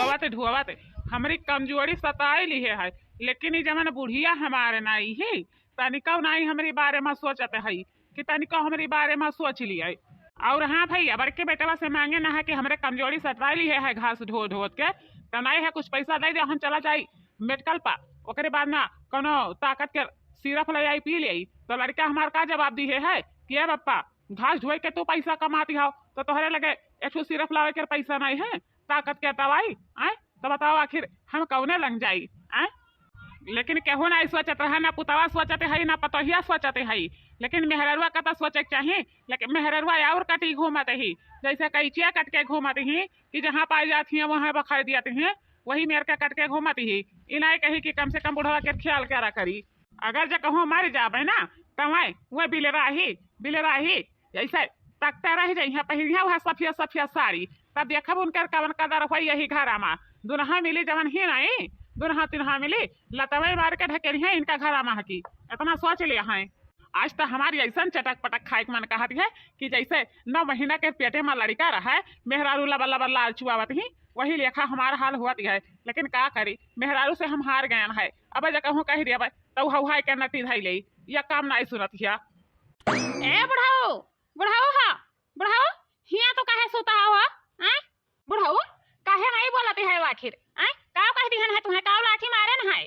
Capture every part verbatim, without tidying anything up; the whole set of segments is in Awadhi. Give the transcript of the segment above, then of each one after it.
धोवत धोवत हमरी कमजोरी सताई लिहे है, लेकिन ई जवन बुढ़िया हमारे नाई ही, तनिको नाई हमरी बारे में सोचत है कि तनिको हमरी बारे में सोच लिहे। और हाँ भैया, बड़के बेटवा से मांगे ना है कि हमरे कमजोरी सताई लिहे है घास ढो ढोत के, तो नाई है कुछ पैसा दे दे, हम चला जाई मेडिकल पा, ओकरे बाद ना कोनो ताकत के सिरप ले आई पी ले आई, तो लड़का हमार का जवाब दिहे है कि ए पप्पा, घास ढोए के तू पैसा कमाती हो, तो तोहरे लगे एक ठो सिरप लावे के पैसा नहीं है, ताकत के दवाई, आय? तो बताओ आखिर हम कौने लंग जाई, आय? लेकिन केहू ना सोचत रहे, ना पुतवा सोचत है, ना पतोहिया सोचत है, लेकिन मेहररुआ का तो सोचे के चाही। लेकिन मेहररुआ और कटी घूमत ही, जैसे कैचिया कट के घूमत ही कि जहाँ पाई जात ही वहाँ बखर दियत ही, वही मेर के कट के घूमत ही। ई नाई कही कि कम से कम बुढ़वा के ख्याल करा करी। अगर जे कहूँ मर जाबे ना, तवै वह बिलराही, बिलराही जैसे तकते रह जइहे, पहिरिहे वह सफिया सफिया साड़ी, तब देखब उनकर कवन कदर होई यही घरा मा। दुनहा मिली जवन ही नहीं, दुनहा तिनहा मिली, लतवै मार के ढकेलिहे इनका घरा मा हकी। इतना सोच लिया है। आज तो हमारी ऐसन चटक पटक खाए के मन कहत है कि जैसे नौ महीना के पेटे मा लड़का रहे, मेहरारू लबर लबर लार चुआवत ही, वही लेखा हमार हाल हुआ है। लेकिन का करी, मेहरारू से हम हार गयन है। अब जे कहूँ कह देबे तो हौहाई के नटी धई ले, या काम नाई सुनत हिया। ए बुढ़ऊ, बुढ़ऊ हा, बुढ़ऊ, हिया तो काहे सुता हो, हैं? बुढ़ऊ, काहे नहीं बोलत है आखिर, हैं? का कह दिहन है तुहे, का लाठी मारे न है?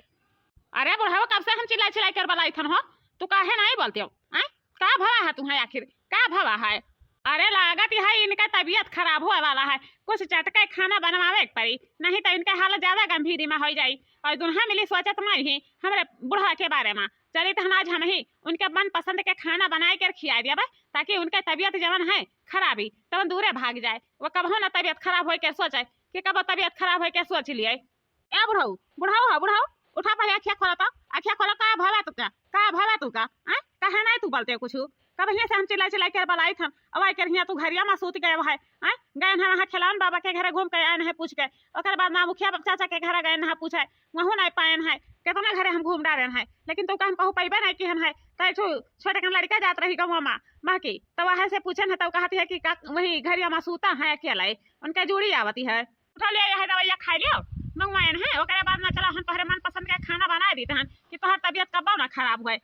अरे बुढ़ऊ, कब से हम चिल्लाई चिल्लाई कर बलाई थन हो, तू काहे नहीं बोलते हो, हैं? का भवा है तुहे आखिर, का भवा है? अरे लागत है इनका तबीयत खराब होए वाला है, कुछ चटके खाना बनवावे के पड़ी, नहीं तो इनका हालत ज्यादा गंभीर में हो जाई। और दुनहा मिली सोचत नहीं है हमरे बुढ़वा के बारे में। चली तहन आज हम ही उनके मनपसंद के खाना बनाए के खिया दिया बा, ताकि उनके तबीयत जवन है खराबी तवन दूरे भाग जाए। वो कबहू ना तबीयत खराब होए के सोचे कि कबो तबीयत खराब होए के सोच लिए। ए बुढ़ऊ, बुढ़ऊ हो बुढ़ऊ, उठा पहले अखिया खोला तो, अखिया खोला, का भवा तू का, का भवा तू का, हैं? काहे नहीं तू बोलते कुछ? कब हियाँ से हम चिल्लाई चिल्लाई के बलाई थन, अब आई कर हियाँ तू घरिया में सूत गए है, हैं? गए हैं वहाँ खिलावन बाबा के घरे घूम के आए हैं पूछ के, ओकर बाद ना मुखिया चाचा के घरे गए हैं पूछे, वहू नहीं पाएन है, कितना घरे हम घूम डारेन है, लेकिन तू कहन कहू पैबे नहीं किहन है। तै छु छोटे कन लड़का जात रही गौवा मा, महकी, तो वहाँ से पूछन है, तो कहती है कि का वही घरिया मा सूता है अकेले, उनके जूड़ी आवती है। उठा ले, यह दवाइया खाई लियो, मंगवाएन है, ओकरे बाद मा चला हम तोहरे मनपसंद के खाना बनाए देते हैं कि तोहर तबीयत कब्बो ना खराब हुए,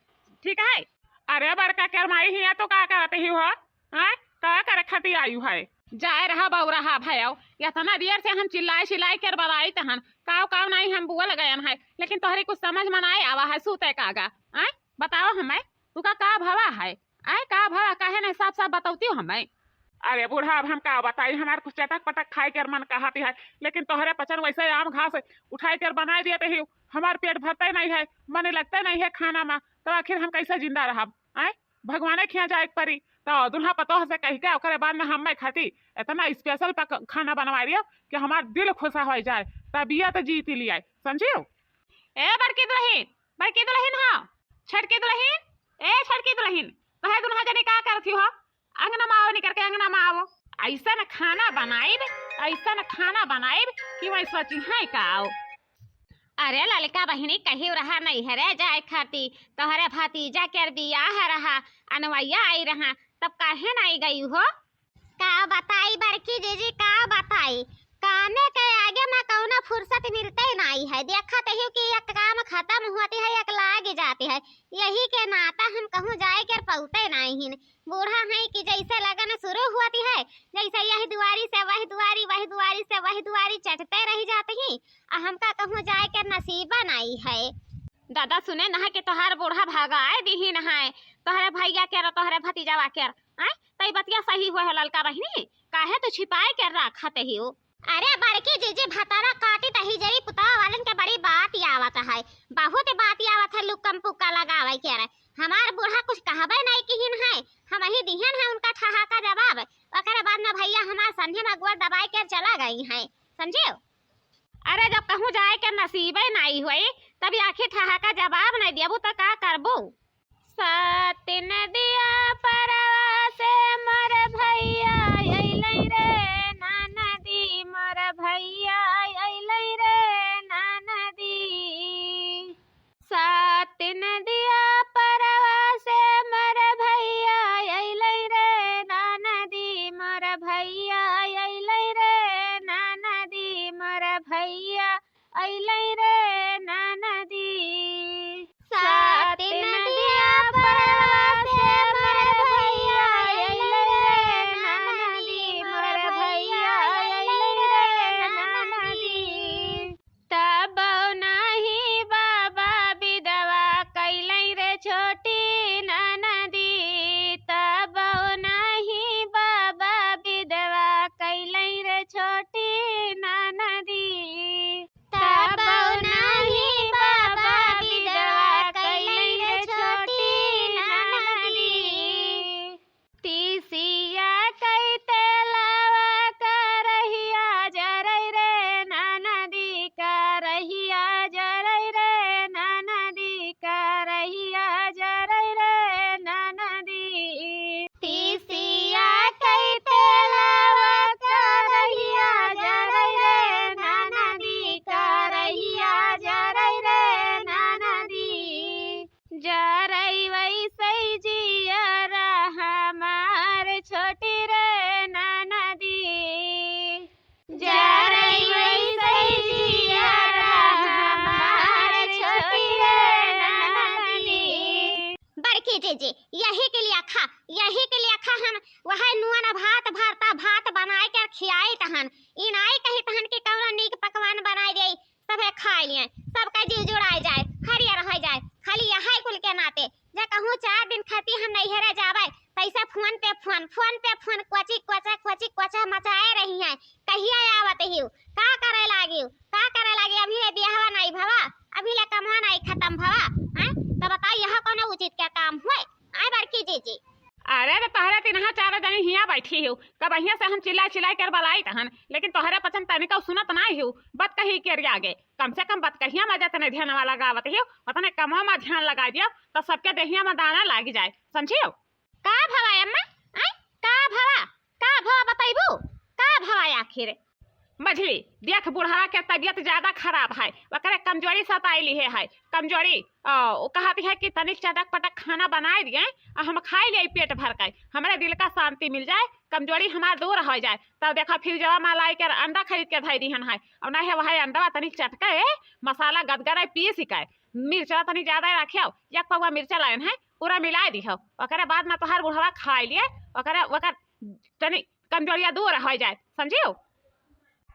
ठीक है? अरे बड़का केरमाई हिया तो का करत ही हो? हैं? का करे खातिर आयु है? जाए रहा बउरहा भयउ, इतना देर से हम चिल्लाई चिल्लाई कर बलाई तहन, काव काव नहीं हम बोल गयन है, लेकिन तोहरे कुछ समझ में नहीं आवा है, सूते कागा, हैं? बताओ हमें, तू का, का भवा है? आय का भवा, काहे नहीं साफ साफ बतौती हो हमें? अरे बूढ़ा, अब हम का बताई, हमार कुछ चटक पटक खाए के मन कहती है, लेकिन तोहरे पचन वैसे आम घास उठाए कर बनाए दिए ही, हमार पेट भरते नहीं है, मने लगते नहीं है खाना में, तो आखिर हम कैसे जिंदा रहब? आय, भगवाने खिया जाए के परी। तो दुल्हा पतोह से कह के ओकरे बाद में हमें खाती इतना स्पेशल पक-, खाना बनवा दिया कि हमार दिल खुश हो जाए, तबीयत जीत लिया, समझियो? ए बड़की दुल्हन, बड़की दुल्हन हाँ, छोटकी दुल्हन, ए छोटकी दुल्हन, तोहे दुल्हा जनी का करती हो? अंगना में आओ, निकर के अंगना में आओ। ऐसन खाना बनाइब, ऐसन खाना बनाइब कि वही सोची है का आओ। अरे ललका बहिनी, कही रहा नहीं है रे जाए खाती, तोहरे भतीजा के बियाह रहा, अनवैया आई रहा, तब काहे नहीं गई हो? का बताई बड़की जीजी, का बताई, कामे के आगे में कौनो फुर्सत मिलते नहीं है। देखत ही कि एक काम खत्म होती है, एक लाग जाती है, यही के नाता हम कहूँ जाए के पौते नहीं हिन। बूढ़ा है कि जैसे लगन शुरू होती है, जैसे यही दुआरी से वही दुआरी, वही दुआरी से वही दुआरी चटते रह जाती ही, आ हमका कहूँ जाए के नसीबा नहीं है। दादा सुने न है कि तोहार बूढ़ा भगाए दीही न है, तोहरे भैया के, तोहरे भतीजावा के, आय, तई बतिया सही हुए हो ललका बहिनी, काहे तू छिपाए के रखत ही हो? अरे बड़की जीजी, भतारा काटी तही जरी पुतवा वालन के बड़ी बात आवत है, बहुत बात आवत है, लुक्कम पुक्का लगावे के रे। हमार बूढ़ा कुछ कहबे नहीं किहिन है, हम ही दिहन है उनका ठहाका जवाब। ओकरे बाद में भैया हमार संधे में गोड़ दबाए के चला गई है, समझियो? अरे जब कहूँ जाए के नसीबे नहीं हुई, तब आखिर ठहाका जवाब नहीं देबू तो का करबू? सत नदिया परवा से मोर भैया अइलै रे, ना नदी मोर भैया अइलै रे, ना नदी। सत नदिया परवा से मोर भैया अइलै रे, ना नदी मोर भैया अइलै रे, ना नदी मोर भैया। अइलै रे ननदी। सात नदिया परवा से मोर भैया अइलै रे ननदी, मोर भैया अइलै रे ननदी। तबौ नाही बाबा बिदवा कइलै रे छोटी ननदी, तबौ नाही बाबा बिदवा कइलै रे छोटी ननदी। तबौ नाही बाबा बिदवा कइलै रे छोटी ननदी। तीसिया कइ तेलवा करहिया जरै रे ननदी, करहिया जरै रे ननदी, करहिया जरै रे ननदी। तीसिया कइ तेलवा करहिया जरै रे ननदी, करहिया जरै रे ननदी। जरै वैसै जियरा हमार छोटी रे ननदी। जरै वैसै जियरा हमार छोटी रे ननदी। बड़की जीजी, यही के लिए खा, यही के लिए खा हम वह नुअन भात भरता भात बनाए के खियाई तहन। ई नाई कही तहन कि कौनो नीक पकवान बनाई दे, सभे खाए लिए, सबका जीव जुड़ाए जाए, हरियर हो जाए। खाली यही कुल के नाते, जे कहूँ चार दिन खाती हम नैहरे जाबै, तैसे फोन पे फोन, फोन पे फोन, कोची कोचा, कोची कोचा मचाए रही हैं। कहिया आवत हिउ, का करे लागिउ, का करे लागी? अभी ले बियाहवा नाई भवा, अभी ले कमवा नाई खत्म भवा, हैं? तो बताओ, यह कौनो उचित के काम हुए? आय बड़की जीजी। अरे रे, तोहरे तिनहा चारों जनी हियाँ बैठी हिउ, कबहिया से हम चिल्ला चिल्ला कर बलाई तहन, लेकिन तोहरे पचन तनिको सुनत नाई हिउ, बत कही के आगे। कम से कम बत कहिया में जतने ध्यान लगावत हिउ, उतने कमवा में ध्यान लगा दियो, तो सबके देहिया में दाना लाग जाए, समझियो? का भवा अम्मा? आय? का भवा? का भवा बतैबू? का भवा आखिर? मझली, देख बुढ़वा के तबियत ज्यादा खराब है, ओकरे कमजोरी सताई लिहे है, कमजोरी। अ, उ कहत है कि तनी चटक पटक खाना बनाए दिए, आ हम खाई लिए पेट भर के, हमरे दिल का शांति मिल जाए, कमजोरी हमार दूर हो जाए। तब देखा फ्रिजवा में लाई के अंडा खरीद के धई दिहन है, और ना है वह अंडा तनी चटके मसाला गदगद है पीस के, मिर्चा तनी ज्यादा रखियो, एक पौवा मिर्चा लायन है, पूरा मिलाए दिहो, ओकरे बाद में तोहार बुढ़वा खाई लिए, ओकरे, ओकर तनी कमजोरिया दूर हो जाए, समझियो?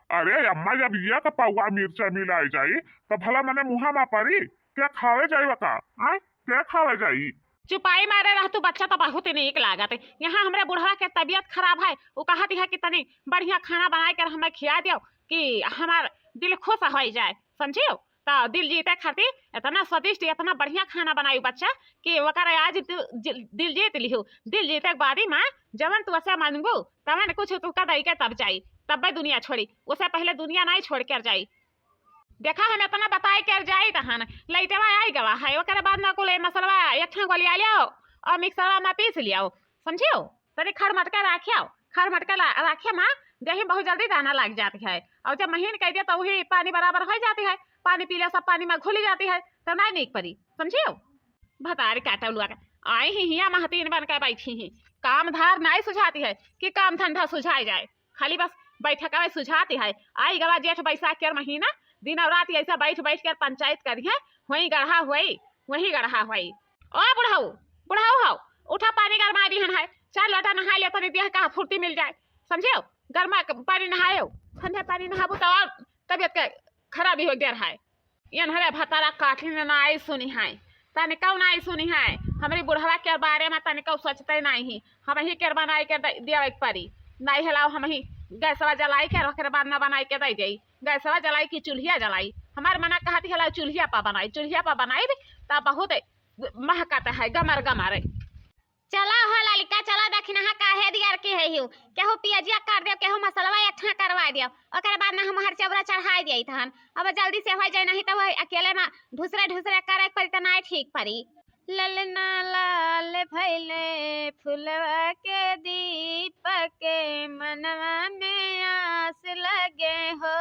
अरे अम्मा, जब एक पौवा मिर्चा मिलाए जाई, तो भला मने मुँहा मा पड़ी? क्या खावे जाई वका? आय? क्या खावे जाई? चुपाई मारे रह तू, बच्चा तो बहुत नीक लागत है। यहाँ हमरे बुढ़वा के तबियत खराब है, वो कहत है कि तनी बढ़िया खाना बनाए कर हमें खिया दियो कि हमार दिल खुश हो जाए, समझियो? तो दिल जीते खातिर इतना स्वादिष्ट, इतना बढ़िया खाना बनाई बच्चा कि ओकर आज तू जि-, दिल जीत लिहू। दिल जीते के बादी में जवन तू उसे मांगू, तवन कुछ तू का दई के तब जाई, तब्बे दुनिया छोड़ी। उसे पहले दुनिया नहीं छोड़ कर जाई। देखा, हम इतना बताए कर जाई तहन लइटवा आई गवा है, ओकरे बाद में कुल ए मसलवा एक ठा गोलिया लियो और मिक्सरवा में पीस लियो, समझियो? तनी खर मटका राखियो, खर मटका ला-, राखे में देही बहुत जल्दी दाना लाग जाती है, और जब महीन कह दिया तो वही पानी बराबर हो जाती है, पानी पी ले सब पानी में घुली जाती है, तो नहीं नीक परी, समझियो? भतारी काटा उलुआ के आई ही हिया महतीन बन के बैठी ही, काम धार नहीं सुझाती है कि काम धंधा सुझाए जाए, खाली बस बैठकवा सुझाती है। आई गवा जेठ बैसाख के महीना, दिन और रात ऐसा बैठ बैठ कर पंचायत करी है, वही गढ़ा हुई, वही गढ़ा हुई। ओ बुढ़ऊ, बुढ़ऊ हो, उठा, पानी गरमा दिहन है, चार लोटा नहा लियो, तनी देह का फुर्ती मिल जाए, समझियो? गरमा क-, पानी नहायो, ठंडा पानी नहाबू तो और तबियत के खराबी हो गया है। एनहरे भतारा काठी ने नाई सुनी है, तनिकौ नाई सुनी है। हमरी बुढ़वा के बारे में तनिकौ सोचते नाई ही। हमही के बनाई के दे-, देवे के परी। नाई हलाओ हमही गैसवा जलाई के, ओकरे बाद में बनाई के दे जाई। गैसवा जलाई कि चूल्हिया जलाई? हमार मना कहती हलाओ चूल्हिया पर बनाई, चूल्हिया पर बनाई भी तब बहुत महकत है, गमर गमर। चला हो ललिका, चला दखिनहा काहे दियर की है हिउ। केहू पियजिया काट दियो, केहू मसलवा एक ठा करवा दियो। ओकरे बाद ना हम हर चौरा चढ़ाई दिया तहन। अब जल्दी से हो जाए, नहीं तो वही अकेले में ढुसरे ढुसरे करे के परी, तो नाई ठीक परी। ललना लाल भैले फुलवा के दीप के, मनवा में आस लगे हो।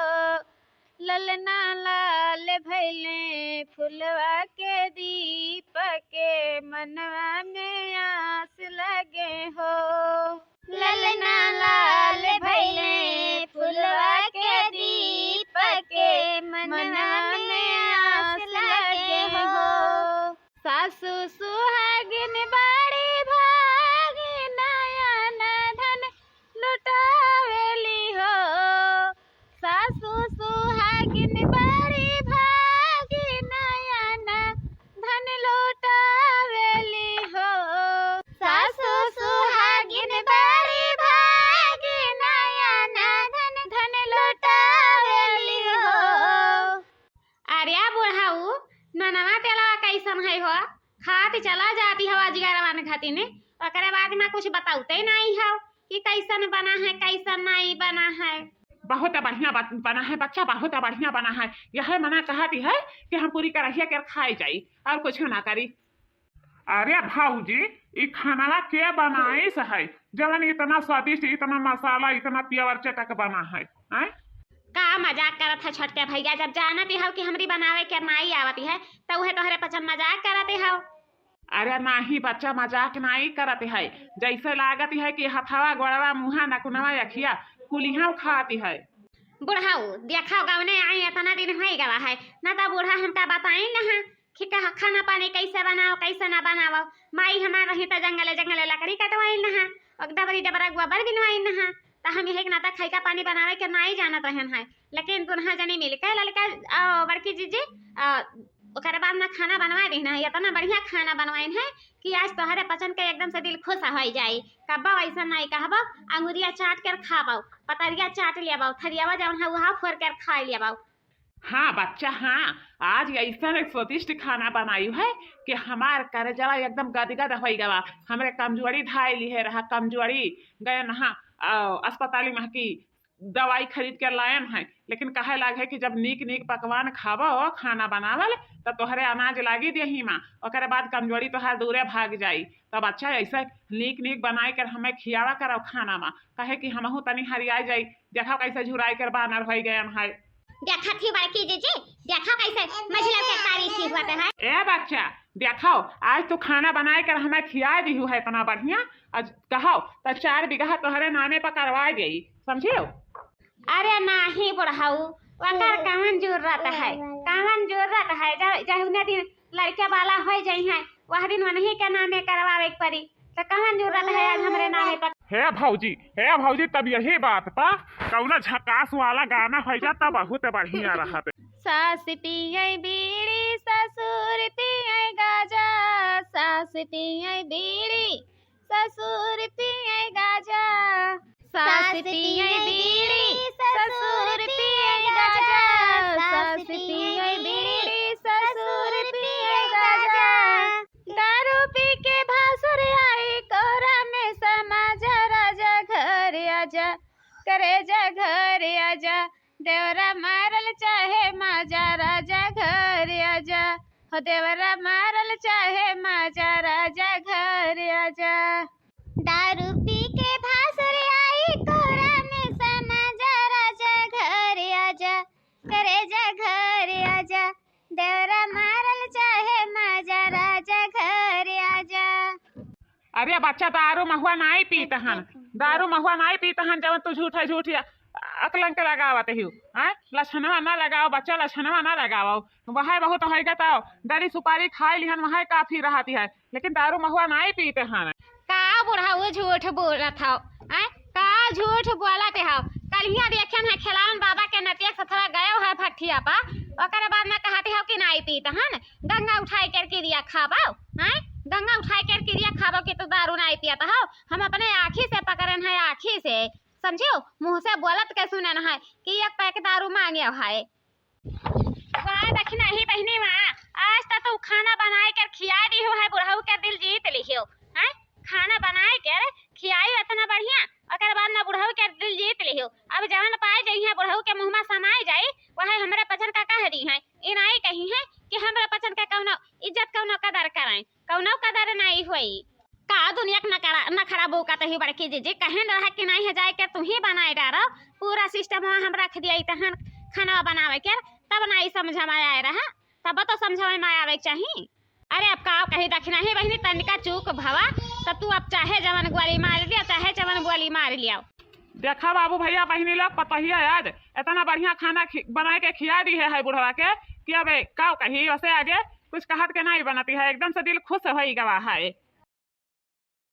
ललना लाल भैले फुलवा के दीप के, मनवा में आस लगे हो। ललना लाल भैले फुलवा के दीप के, मनवा इन बड़ी भागी नयन धन लुटावेली हो। सासु सुहागिन बड़ी भागी नयन धन, धन लुटावेली हो। अरे बुढ़ऊ, ननवा तेलवा कैसन है हो? खात चला जाती हो अजगरवन खातिन, ओकरे बाद में कुछ बताउते नहीं हो कि कैसन बना है, कैसन नहीं बना है। बहुत बढ़िया बत-, बना है बच्चा, बहुत बढ़िया बना है। यह मना कहती है कि हम पूरी करहिया के खाए जाई और कुछ ना करी। अरे भौजी, ई खानवा के बनाइस है, जवन इतना स्वादिष्ट, इतना मसाला, इतना प्यार चटक बना है, हैं? का मजाक करत है छोटके भैया? जब जानत हौ कि हमरी बनावे के नाई आवत है, त उहे तोहरे पचन मजाक करत हौ। अरे नाही बच्चा, मजाक नाई करत है, जैसे लागत है कि हथवा, गोड़वा, मुँहा, नकुनवा, अखिया कुलिहाँ खाती है। बुढ़ऊ, देखो गवने आई इतना दिन होइ गवा है, ना त बूढ़ा हमका बताइन ना कि कहा खाना पानी कैसे बनाओ, कैसे ना बनाओ। माई हमार रही त जंगले जंगले लकड़ी कटवाइन ना, और डबरी डबरा गोबर बिनवाइन ना, त हम यही के नाता खाई का पानी बनावे के नाई जानत रहन है। लेकिन दुनहा जनी मिल के ललका, आ, बड़की जीजी, आ, ओकरे बाद ना खाना बनवा दीन है, इतना बढ़िया खाना बनवाइन है कि आज तोहरे पचन के एकदम से दिल खुश होइ जाई। कब्बो ऐसा नाई कहबो, अंगुरिया चाट कर खाबो, पतरिया चाट लेबो, थरियावा जवन है उहा फोर कर खा लेबो। हाँ बच्चा, हाँ, आज ऐसन एक स्वादिष्ट खाना बनाई है कि हमार करेजवा एकदम गदगद होइ गवा। हमरे कमजोरी धाई लिहे रहा, कमजोरी गए नहा, आ, अस्पताली में की दवाई खरीद के लायन है, लेकिन कहे लाग है कि जब नीक नीक पकवान खाबो, खाना बनावल, त तोहरे अनाज लागी देही मा, ओकरे बाद कमजोरी तोहार दूरे भाग जाई। तब अच्छा ऐसे नीक नीक बनाई कर हमें खियावा करो खाना मा, कहे कि हमहू तनी हरियाई जाई। देखो कैसे झुराई कर बानर होइ गयन है। देखत ही बड़की जीजी, देखो कैसे मझिला के तारीफ ही हुआ है। ए बच्चा, देखो, आज तू खाना बनाए कर हमें खियाए दिहू है इतना बढ़िया, आज कहो त चार बीघा तोहरे नामे पर करवाए देई, समझियो? अरे नाही बुढ़ऊ, ओकर कवन जरूरत है, कवन जरूरत है? जब जहुने दिन लड़के वाला होइ जइहैं, वह दिन वनही के नामे करवावे के पड़ी। त कवन जरूरत है आज हमरे नामे पर? हे भौजी, हे भौजी, तब यही बात पर कौनो झकास वाला गाना होइ जा त बहुत बढ़िया रहत। सास पिए बीड़ी, ससुर पिए गाजा, सास पिए बीड़ी, ससुर पिए गाजा। सास पिए बीड़ी, ससुर पिए गाजा, सास पिए बीड़ी, ससुर पिए गाजा। दारू पी के भासुर आई कोरा में समा जा, राजा घर आजा, करेजा घर आजा, देवरा मारल चाहे माजा, राजा घर आजा, हो देवरा मारल चाहे माजा, राजा घर आजा। दारू पी के भासुर आई कोरा में समा जा, राजा घर आजा, करेजा घर आजा, देवरा मारल चाहे माजा, राजा घर आजा। अरे बच्चा, दारू महुआ नाई पीत हन, दारू महुआ नाई पीत हन, जवन तू झूठे झूठ या अकलंक लगावत हियो, हैं? लछनवा ना लगाओ बच्चा, लछनवा ना लगाओ। वहै बहुत होइगा त गरी सुपारी खाई लिहन, वहै काफी रहती है, लेकिन दारू महुआ नाई पीत हन। का बुढ़ऊ झूठ बोलत हौ, हैं? का झूठ बोलत हौ? कलिया देखेन है खेलावन बाबा के नतिया सथवा गयो है भट्ठिया पा, ओकरे बाद में कहत हौ कि नाई पीत हन। गंगा उठाई कर किरिया खाबो, हैं? गंगा उठाई कर किरिया खाबो कि तू दारू नाई पियत हौ। हम अपने आँखी से पकड़न है, आँखी से, समझियो? मुँह से बोलत के सुनन है कि एक पैक दारू माँगे है। वाह दखिनही बहिनी वाह, आज त तू खाना बनाए कर खिया दिहु है, बुढ़ऊ के दिल जीत लिहियो, हैं? खाना बनाए कर खियाई इतना बढ़िया, ओकर बाद ना बुढ़ऊ के दिल जीत लिहियो। अब जवन पाए जइहैं बुढ़ऊ के मुँह में समाए जाई, वह हमरे पचन का कह दिहैं। ई नाई कहिहैं कि हमरे पचन का कौनो इज्जत, कौनो कदर करें, कौनो कदर नाई होई। का दुनिया के नखरा, नखरा बोकत ही बड़की जीजी, कहेन रहा कि नाई है जाए के तू ही बनाए डारो, पूरा सिस्टम हम रख दिया तहन खाना बनावे के, तब नाई समझ में आए रहा, तब तो समझ में आवे के चाही। अरे अब का कही दखिनही बहिनी, तनिका चूक भवा, त तू अब चाहे जवन गोली मार लिया, चाहे जवन गोली मार लिया। देखा बाबू भैया बहिनी लोग, पतोहिया आज इतना बढ़िया खाना खि-, बनाए के खिया दिहे है बुढ़वा के कि अब का कही, वसे आगे कुछ कहत के नाई बनती है, एकदम से दिल खुश होई गवा है।